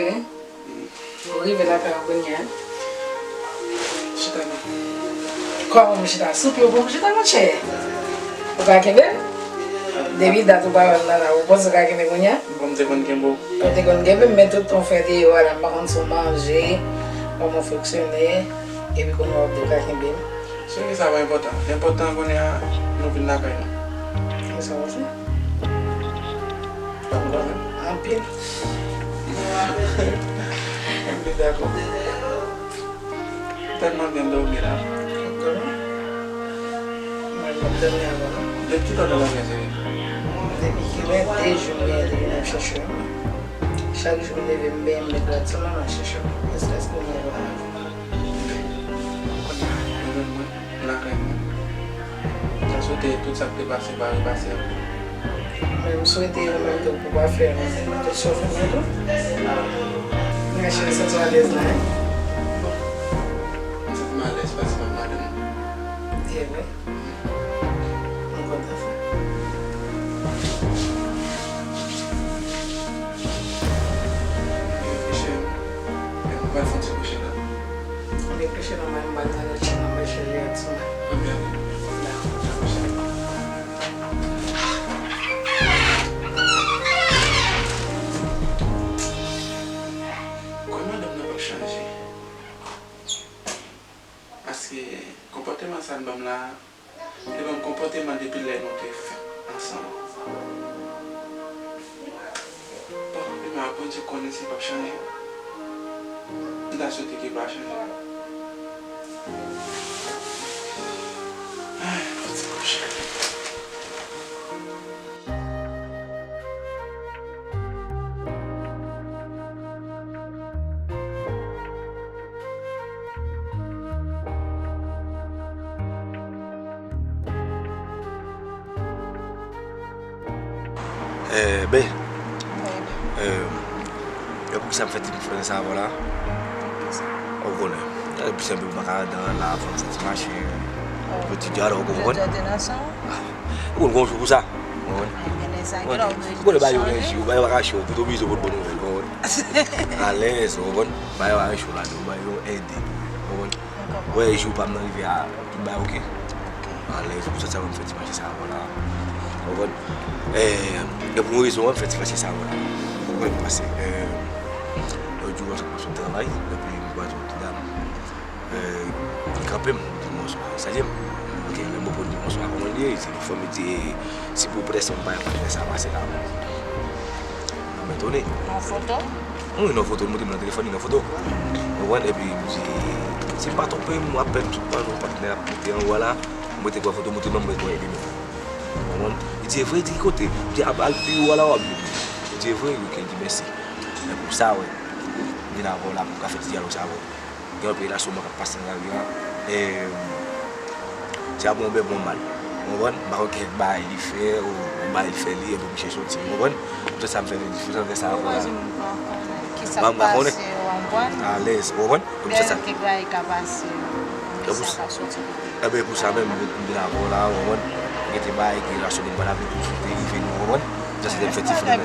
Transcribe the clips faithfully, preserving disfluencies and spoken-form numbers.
Ou rive lakay ou kounye a. Chita non. Kòman m chita? Sou pye w pou m chita, monchè? Ou ka kenbe m? Depi dat ou pa wè m nan la, ou panse ou ka kenbe kounye a? Bon, m te konn kenbe w. Ou te konn kenbe m, men tout tan w fè te ye w la, m pa konn si w manje, kòman w fonksyone, epi kounye a w di w ka kenbe m. Cheri, sa pa enpòtan. Enpòtan kounye a, nou vin lakay nou. E sa w di? Anpil. M vin dakò. Tèlman byen dòmi la. Mwen, m ap dòmi avan. Depi kilè w te leve, cheri? Depi kilè, de jou mwen leve, m ap chèche w. Chak jou m leve, m benyen, m met rad sou mwen, m al chèche w. Jiskaske m rive. Kounye a, ou jwenn mwen lakay mwen. M ta swete tout sa k te pase pa repase ankò. Men m swete ou menm tou pou w pa fè tout sa w fè mwen tou. Men cheri, santi w alèz la, wi. M santi m alèz paske m ap madanm. E vre? M kontan sa. Cheri, nou pral fè yon ti kouche la. Mwen kouche nan mwen, m pral nan lòt chanm nan, mwen cheri a ti mwen. Anben. Dakò, dakò, cheri. Kòman nonm nan p ap chanje? Paske konpòteman sa l ban m la, li ban m konpòteman depi lè nou te ansanm. Bon, men Bondye konnen si l p ap chanje. M ta swete ke l pa chanje. Ay, fò ti kouche. Eh, be. Eh, e poukisa m fè ti frè sa avè w la? Ou konnen. Depi se pou m pa ka andan la, fò m fè ti mache. Pou ti djòl, ou konprann? Ou konn gon jou pou sa. Ou konprann? Ou konnen bagay yo gen jou, bagay yo pa ka cho, ou oblije pote bon nouvèl, ou konprann? Alèz, ou konprann? Bagay yo pa ka cho ladan, bagay yo ede, ou konprann? Wè, jou pa m nan rive a, tout bagay oke. Alèz, se pou sa m fè ti mache sa avè w la. Ou konprann? E, e pou yon rezon, m fè ti mache sa avè w la. Ou konprann? Paske, e, lòt jou, m ap sot travay, epi m kwaze yon ti dam. Eh, li kanpe m, m di bonswa. Li salye m. Ok, lè m reponn li bonswa, kòman l ye? Li di, li fò m, li di, silvouplè, si m pa fè sa pase la, m etone. Nan foto? Wi, nan foto, li montre m nan telefòn li, nan foto. Ou konprann? Epi m di, si m pa twonpe m, apèn m sot pran yon patnè ap monte anwo a la, m rete pran foto, montre m, m rete wè li menm. Ou konprann? Li di, e vre? Li di, ki kote? M di, a, al pi wo a la, w ap jwenn li. Li di, e vre? Ok, li di, mèsi. Men pou sa, wè, m vin avè w la, pou m ka fè ti dyalòg sa avè w. Gen anpil relasyon mwen k ap pase nan lari a. E, se ap yon byen pou yon mal. Ou konprann? M pa konn kèk bagay li fè, ou yon bagay li fè li, epi misye soti. Ou konprann? Poutèt sa m fè, m fè sa avè w la. M pa konnen. Alèz, ou konprann? Poutèt sa. Enben, pou sa menm, m vin avè w la, ou konprann? Gen de bagay ki relasyon nou pa t ap vin pou te rive nou, ou konprann? Sa se te fè ti frè.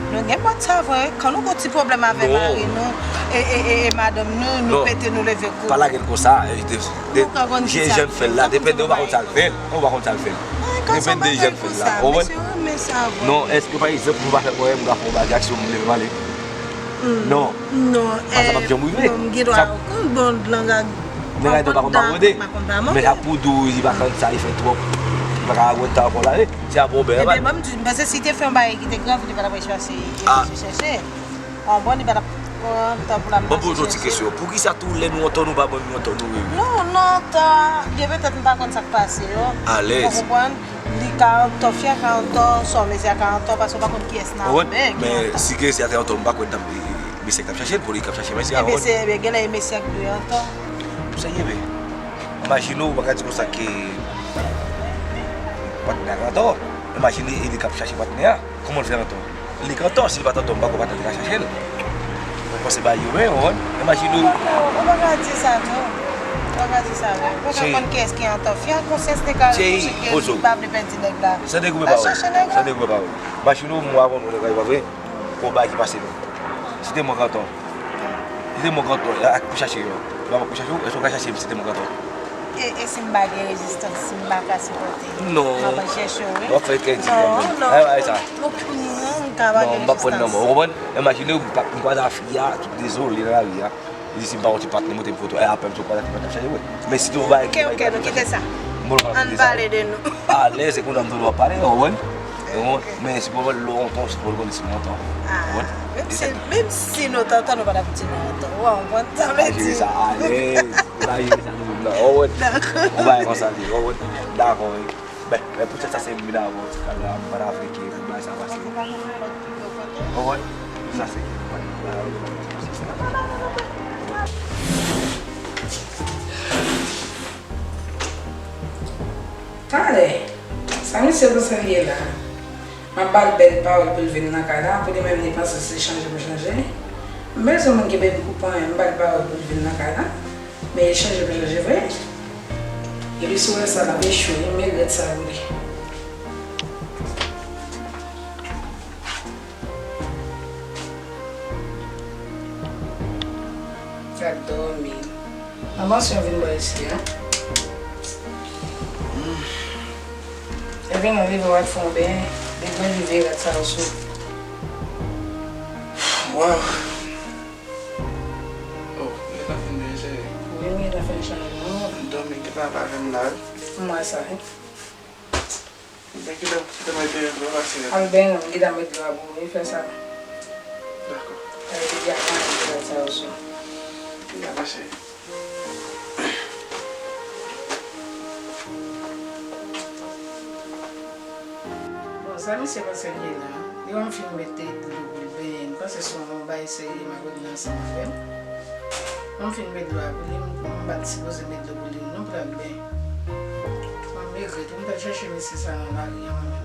Nou gen mòd sa vre, kan nou gon ti pwoblèm avè mari nou, e, e, e, e madanm nou, nou pete, nou leve kou. Pa lage l konsa, e, de, de, jan jan l fè l la, depann de ou pa konn sa l fè l, ou pa konn sa l fè l. Depann de jan l fè l la, ou konprann? Non, èske pa egzanp, ou pa fè mwen, m ka fè yon bagay, aksyon, m leve m ale? Non. Non, sa p ap janm rive. Non, m gen dwa konn bon langaj. Langaj nou pa konn pa mande. Men sa pou di w, li pa konn sa, li fè twòp. Li pa ka agonn ta ankò la, e. Se ap yon bèl bagay. Ebyen, ban m di w, m panse si te fè yon bagay ki te grav, li pa t ap resi pase, e pase chèche. An bon, li pa t ap pran tan pou l al mache chèche. Ban m poze w ti kesyon. Poukisa tou lè nou an tò, nou pa ban nou an tò nou, wi, wi? Non, non, an tò, byen petèt m pa konn sa k pase yo. Alèz. Ou konprann? Li ka an tò, fi a ka an tò, sò mesye a ka an tò, paske w pa konn kiyès nan men ki an tò. Men si ke mesye a te an tò, m pa kwè n t ap, e, e, mesye a k t ap chache l, pou li k ap chache mesye a, ou konprann? Ebyen, se, ebyen, genlè e mesye a k dwe an tò. Pou sa ye, men. Imajine w, ou pa ka di konsa ke patnè a k an tò. Imajine e li k ap chache patnè a. Kòman l fè an tò? Li k an tò, si l pa t an tò, m pa kwè patnè te ka chache l. Ou panse bagay yo, men, ou konprann? Imajine w. Non, ou pa ka di sa tou. Ou pa ka di sa vre. Ou pa ka konn kiyès ki an tò. Fi a konsyans te kare pou se ke li pa vle pèdi nèg la. San degoumen pawòl. Al chache nèg la. San degoumen pawòl. Imajine w, mwa avan nou nan kay, pa vre? Gon bagay ki pase nou. Site mwen Kanton. Site mwen Kanton. Ak pou chache yo. Mwen pou chache ou, èske ou ka chache m site mwen Kanton? E, e si m pa gen rezistans, si m pa ka sipòte? Non. Mwen pa chèche w, wi. W ap fè kredi kanmenm. Non, non. Ay, ay, sa. Non, m ka pa gen rezistans. Non, m pa pran nan mwen. Ou konprann? Imajine w, m pa, m kwaze a fi a, ki dezole nan lari a. Li di si m pa yon ti patnè, montre m foto. E apre m sou kwaze a ti patnè, chache, wi. Men si tou bay. Ok, ok, nou kite sa. Ann pale de nou. Alèz, se kounye a m tou w ap pale, ou konprann? Ou konprann? Men si pou lè w konn si montan. Ah, menm si, menm si nou t antann, nou pa t ap di nou antann. Ou konprann sa m vle di? Sa alèz. Ou pa jere sa nou menm nan. Ou konprann? Dakò. Ou pa konsa li, ou konprann? Dakò, wi. Ben, men poutèt sa se m vin avè w ti kal la, m pa ta vle ke pou bagay sa pase. Ou konprann? Sa se ke mwen. Talè, sa misye panse l ye la? M ap ba l bèl pawòl pou l vin nan kay la, pou li menm li panse se chanje m chanje. M bezwen moun ki peye m kou pa anyen, m ba l pawòl pou l vin nan kay la. Men li chanje m chanje vre. Epi si w wè sa, l ap echwe, m regrèt sa pou li. Gad dòmi. Nan pansyon vin bò isi a. Epi nan leve w al fè yon benyen, li byen leve rat sa yo sou. Waw. Oh, m gentan fin benyen cheri. Wi, m gentan fin chanje non. M dòmi, gentan ap avè m la wi. M wè sa wi. Ebyen, kite, kite mwen te dlo la, cheri. Al benyen non, m gentan met dlo a pou ou, wi, fè sa. Dakò. Al depi avan, al depi sa yo sou. Kite mwen, cheri. Bon, sa misye panse l ye la? Li wè m fin mete dlo pou l benyen, li panse se yon bagay serye m ap regle ansanm avè l. Mwen m fin met dlo a pou li, m, m pa t sipoze met dlo pou li non pou l al benyen. Mwen m regrèt wi, m t al chèche mesye sa nan lari a mwen menm.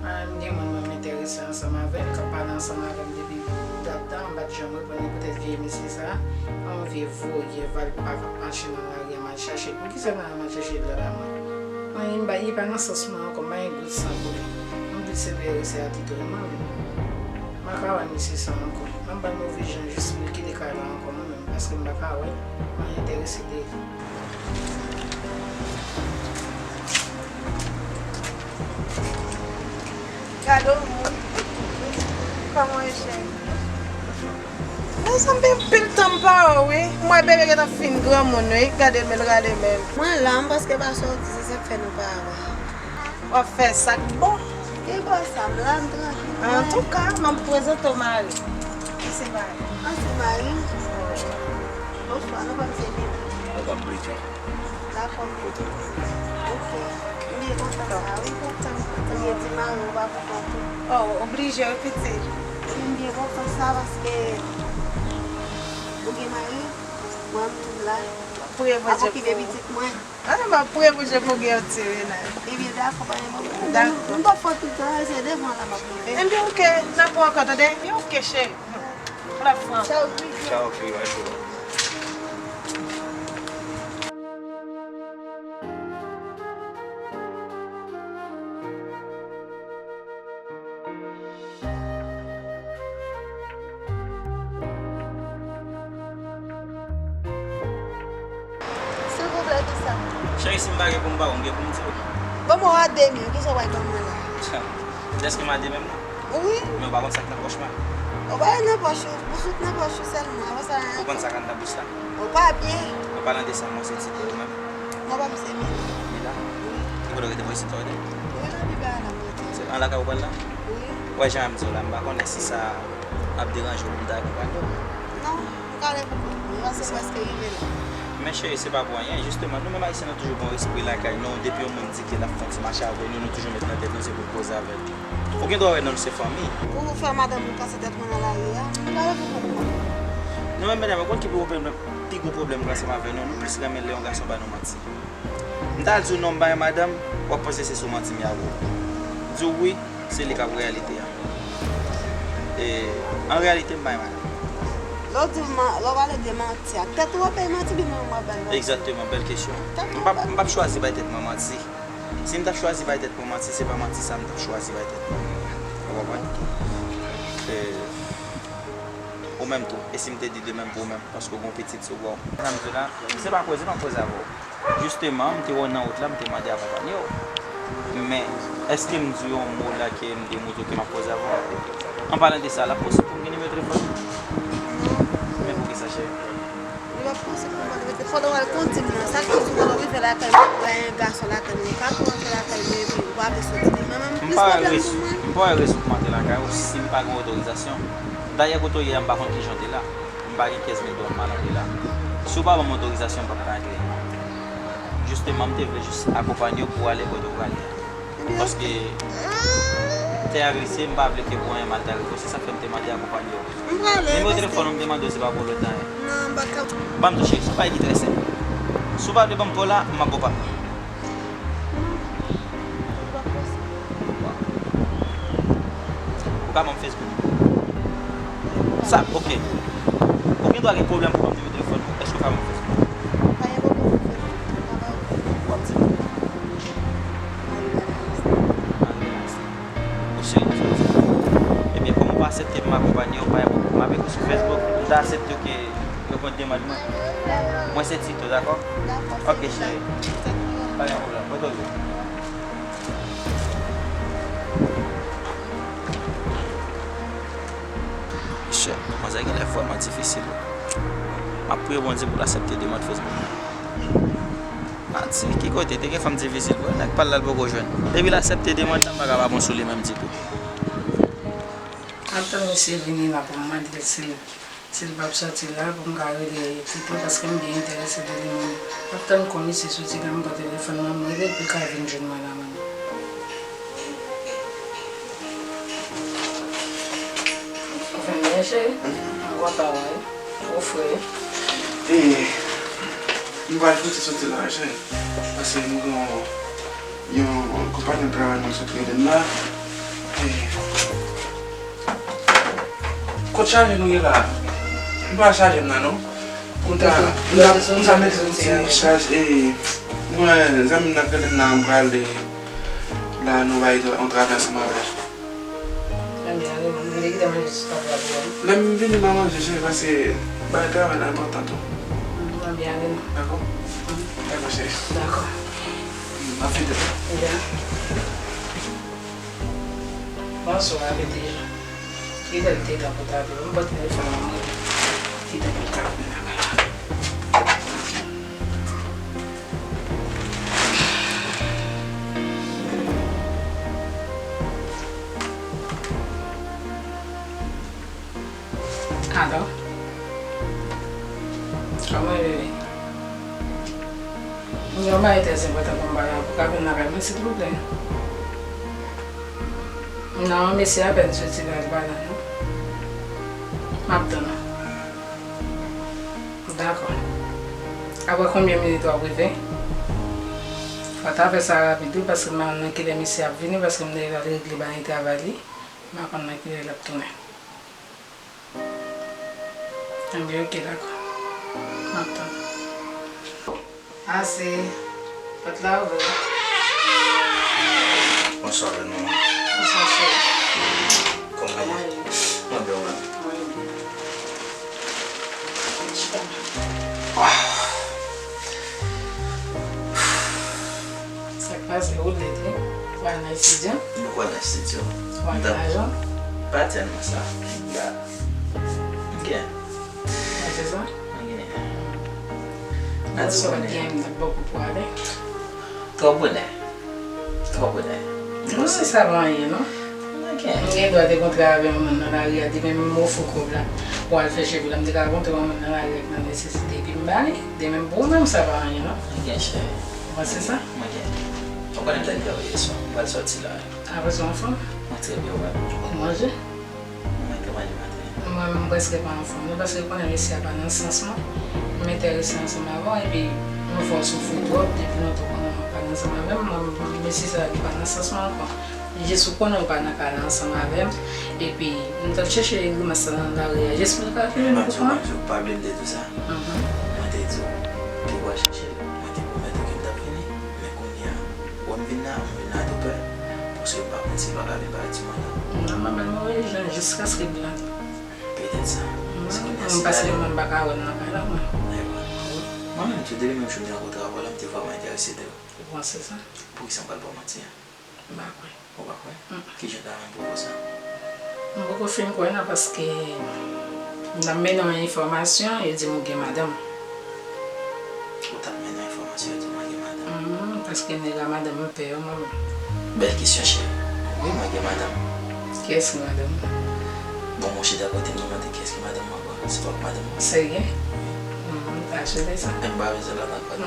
Mwen menm gen moun mwen m enterese ansanm avè l, k ap pale ansanm avè m depi dat tan, m pa t janm reponn li poutèt vye mesye sa, yon vye voyè valpa k ap mache nan lari a, m al chache l. Poukisa m al chèche dlo la mwen? Mwen, li pa, li pa nan sans mwen ankò, m pa gen gout san pou li. M plis enterese a Tito, mwen menm. M pa ka wè mesye sa ankò. M ap ba l move jan jis pou l kite kay la ankò, mwen menm, paske m pa ka wè l. Mwen enterese de li. Gade yon moun. Kòman w ye, cheri? Mezanmi, anpil tan m pa wè w, wi. M wè bebe gentan fin granmoun, wi. Gade men l, gade men l. Mwen la, m paske pa sòti, se sa k fè nou pa wè. W ap fè sa k bon. Ki bò sa, m la, m trankil. Antouka, m ap prezante w mari. Ki se mari? An, se mari. Bonswa, non pa m se Mila. Madanm Bridget. Dakò. Kote w ye? Ok. M byen kontan sa, wi. Kontan. Ou byen di mari w pa kontan tou. Oh, oblije, wi, pitit. Wi, m byen kontan sa, paske ou gen mari, mwen, m la. Priye Bondye pou ou. M ap okipe pitit mwen. Ah, m ap priye Bondye pou w gen yon ti mennaj. Ebyen, dakò, pa gen pwoblèm. Dakò. M p ap fè w toutan, se devan la m ap rive. Ebyen, ok, n ap wè ankò, tande? Ebyen, ok, cheri. Tchao, Bridget. Tchao, Bridget. Silvouplè, kisa? Cheri, si m pa gen pou m ba ou, m gen pou m di w. Ban m yon a de mil, kisa w pral ban mwen la? Dèske m a de menm non? Wi. Men ou pa konn sa k nan pòch mwen. Ou pa wè nan pòch ou, bous ou k nan pòch ou sèlman, avan sa anyen ankò. Ou konn sa k anndan bous la? Ou pa byen. An palan de sa, mwen se Tito ou menm? Non, pa m se Mila. Mila? Wi. Ki kote w rete, mwen isit sa w rete? Wi, nan Bibaya la m rete. Se an lakay ou pral la? Wi. Ou wè jan m di w la, m pa konnen si sa ap deranje w pou m ta akonpanye w. Non, m ka ale pou kont mwen, paske m prèske rive la. Men cheri, se pa pou anyen, jisteman, nou menm Ayisyen nou toujou gen yon espri lakay nou, depi yon moun di ke l ap fè yon ti mache avè nou, nou toujou met nan tèt nou se pou n koze avè l. Ou gen dwa wè non, nou se fanmi. Pou fè madanm ou kase tèt mwen nan lari a, m prale pou kont mwen. Nou menm medam, ou konn ki pi gwo pwoblèm, pi gwo pwoblèm nou ansanm avè nou, nou plis renmen lè yon gason ba nou manti. M ta di w non, m pa gen madanm, w ap panse se sou manti m ye avè w. Di w wi, se li k ap reyalite a. E, an reyalite, m pa gen madanm. Lè w di w man-, lè w pale de manti a, tèt ou w ap bay manti, oubyen mwen menm w ap bay manti? Egzakteman, bèl kesyon. M p ap, m p ap chwazi bay tèt mwen manti. Si m t ap chwazi bay tèt mwen manti, se pa manti sa m t ap chwazi bay tèt mwen. Ou konprann? E, Menm tou, e si m te di de menm pou ou menm, paske w gen yon pitit sou bò w. Sa m di w la, se pa koze m ap koze avè w. Jisteman, m te wè w nan wout la, m te mande akonpanye w. Men, èske m di w yon mo la ke m te montre w ke m ap koze avè w? An palan de sa, l ap posib pou m gen nimewo telefòn ou? Men poukisa, cheri? Li p ap posib pou m pa gen nimewo telefòn ou. Pandan w al kondi m nan, sa k toujou pandan w rive lakay mwen, gen yon gason lakay mwen, ou ka tou antre lakay mwen epi ou pa vle soti. Li menm, li menm plis pwoblèm pou mwen. M pa wè rezon pou m antre lakay ou si m pa gen otorizasyon. Dayè, kote w ye a, m pa konn kijan w te la. M pa gen kenz mil dola m al antre la. Si w pa ban m otorizasyon, m p ap ka antre. Jisteman, m te vle jis akonpanye w pou w ale kote w prale a. Paske tè a glise, m pa vle ke pou anyen mal ta rive w. Se sa k fè m te mande akonpanye w. Nimewo telefòn ou m te mande w, se pa pou lòt anyen. Ban m tou, cheri, se yon bagay ki trè senp. Si w pa vle ban m pa w la, m ap ba w pa m nan. Ou ka ban m Facebook? Sa, ok. Ou gen dwa gen pwoblèm pou ban m nimewo telefòn ou. Èske ou ka ban m Facebook? Pa gen pwoblèm pou Facebook. W ap di m. Ou serye, sa w di? Ebyen, kòm ou pa aksepte m akonpanye w, pa gen pwoblèm. M ap ekri sou Facebook, m ta aksepte w ke reponn demann mwen. Mwen se Tito, dakò? Ok, cheri. Pa gen pwoblèm. Kote w ye? Monchè, manzè genlè vrèman difisil wi. M ap priye Bondye pou l aksepte demann Facebook mwen. Manti, ki kote? Te gen fanm difisil vre, nèg pa l la l poko jwenn. Depi l aksepte demann nan, m pa ka pa bon sou li menm ditou. M ap tann misye vini la pou m mande l si l, si l p ap sòti la pou m ka rele Tito, paske m byen enterese de li menm. M ap tann kou misye soti la, m pran telefòn nan, m rele l pou l ka vin jwenn mwen la menm. Ou fè byen, cheri? M kontan wè w. Ou fre. E, m pral fout soti la, cheri. Paske m gen yon, yon konpayi travay mwen sot rele m la. E, kot chaje nou ye la? M pa chaje m nan, non. M ta, m ta, m ta mete yon ti chaj, e, mwen, zanmi m nan k rele m la, m prale la, nou bay yon travay ansanm avè l. Ebyen, ale, mwen te kite manje sou tab la pou ou. Lè m vini, m a manje, cheri, paske bagay travay la enpòtan tou. Mm, ebyen, ale non. Dakò? Mm. Dakò, cheri. Dakò. Mm, m ap fete. Ebyen. Bonswa, Betty. Kite l te tan pou ta vini. M pran telefòn nan mwen. Kite l ka vin nan men la. Alo? Kòman w ye, bebe? M gen yon bagay trè enpòtan pou m pale avè w. Ou ka vin lakay mwen, silvouplè? Non, mesye apèn soti la, li pa la, non. M ap tann ou. Dakò. Apre konbyen minit w ap rive? Fò w ta fè sa rapid, wi, paske m pa konn nan kilè misye ap vini, paske m dwe al regle bagay travay li. M pa konn nan kilè l ap tounen. Ebyen, oke, dakò. M ap tann. Ase. Pòt la ouvè. Bonswa, Reno. Bonswa, cheri. Kòman w ye? Mwen byen, ou menm? Mwen byen. Chita. Ah. Sa k pase, ou lèd wi. Ou al nan estidyo? Mwen pral nan estidyo. Ou al nan lajan? Pa tèlman sa. M ta, m gen. Ou al fè sa? M gen. Bon, sa w gen, m t ap ba w kou pou ale. Twò bonè. Twò bonè. Non, se sa pa anyen, non. M gen dwa te kontre avè yon moun nan lari a, demen m ofri w kòb la pou al fè cheve la, m te ka kontre yon moun nan lari a ki nan nesesite epi m ba li. Demen pou ou menm, sa pa anyen, non. Mwen gen, cheri. Ou panse sa? Mwen gen. Ou konnen m te gen yon leson. M pral sòti la. Apre sa, w anfòm? Mwen trè byen, ou menm? Ou manje? Mwen te manje maten. Mwen, m prèske pa anfòm, non, paske ou konnen mesye a pa nan sans mwen. M enterese ansanm avè w, epi m fè w soufri twòp, depi lontan ou konnen mwen pa nan ansanm avè m, mwen, mesye sa a, li pa nan sans mwen ankò. Jis ou konnen ou pa nan kay la ansanm avè m, epi m t ap chèche grimans lan nan lari a, jis pou l kalkile m pou kòman. Ou pa bliye m te di w sa? Mhm. Mwen te di w, ke w al chèche l, mwen te pwomèt ou ke m t ap vini, men kounye a, wè m vin la, m vin la tou pè, paske m pa konn si l pa ka vin pale ti mwen nan. Non, manman, mwen rejwenn jiskaske l la. Petèt sa. M Mwen paske mwen m pa ka wè l nan kay la, mwen. Mwen menm tou, depi menm jou m te rankontre avè w la, m te vrèman enterese de ou. Ou panse sa? Poukisa m pral ba w manti a? M pa kwè. Ou pa kwè? Mm. Kijan w ta renmen pou w kwè sa? M poko fin kwè non, paske m t ap mennen yon enfòmasyon, yo di m ou gen madanm. Ou t ap mennen yon enfòmasyon, yo di w mwen gen madanm? Mm, paske nèg a madanm m pè yo, manman. Bèl kesyon, cheri. Wi, mwen gen madanm. Kiyès ki madanm ou? Bon, mwen chita kote m, nou mande kiyès ki madanm mwen ankò. Se pa madanm mwen. Serye? Mm, m ta swete sa. M pa bezwen lòt ankò. Mm,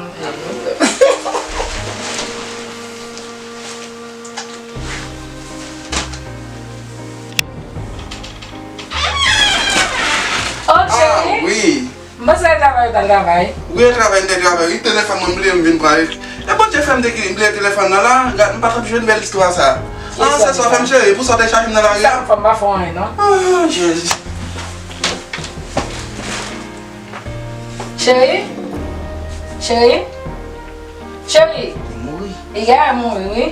Oh, cheri. Ah, wi. M panse al travay, ou t al travay. Wi, al travay, m te travay. Wi, telefòn mwen, m bliye, m vin pran l. E Bondye fè m te ki-, bliye telefòn nan la. Gad, m pa t ap jwenn bèl istwa sa. Ah, se sa w fè m, cheri, pou sa w te chache m nan lari a. Sa m fè, m pa fè anyen, non. Ah, Jezi. Cheri? Cheri? Cheri? Li mouri. Li genlè mouri, wi.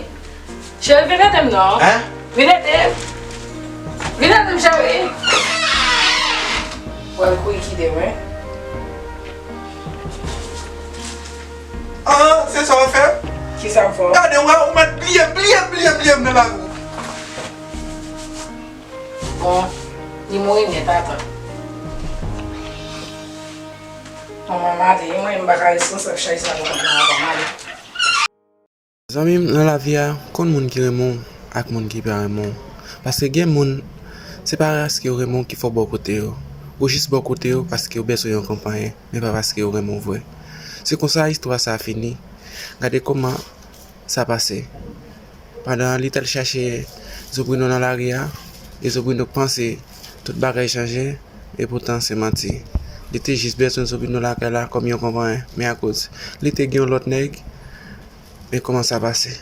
Cheri, vin ede m non. Hein? Vin ede m. Vin ede m, cheri. Wè l kouri kite mwen. Ah, se sa w fè? Kisa m fè? Gade, w wè, ou mèt bliye, bliye, bliye, bliye m nan lakou. Bon, li mouri nèt, atan. Bon, manman, ale, mwen, m pa ka responsab chay sa, bon, manman, ale. Zanmi m, nan lavi a, konn moun ki renmen w ak moun ki pa renmen w. Paske gen moun, se pa paske yo renmen w ki fè w bò kote yo. Ou jis bò kote yo paske w bezwen yon konpayen, men pa paske yo renmen w vre. Se konsa istwa sa a fini. Gade kòman sa pase. Pandan li t al chache Zobrino nan lari a, e Zobrino panse tout bagay chanje, e poutan se manti. Li te jis bezwen Zobrino lakay la kòm yon konpayen, men akoz li te gen yon lòt nèg, men kòman sa pase.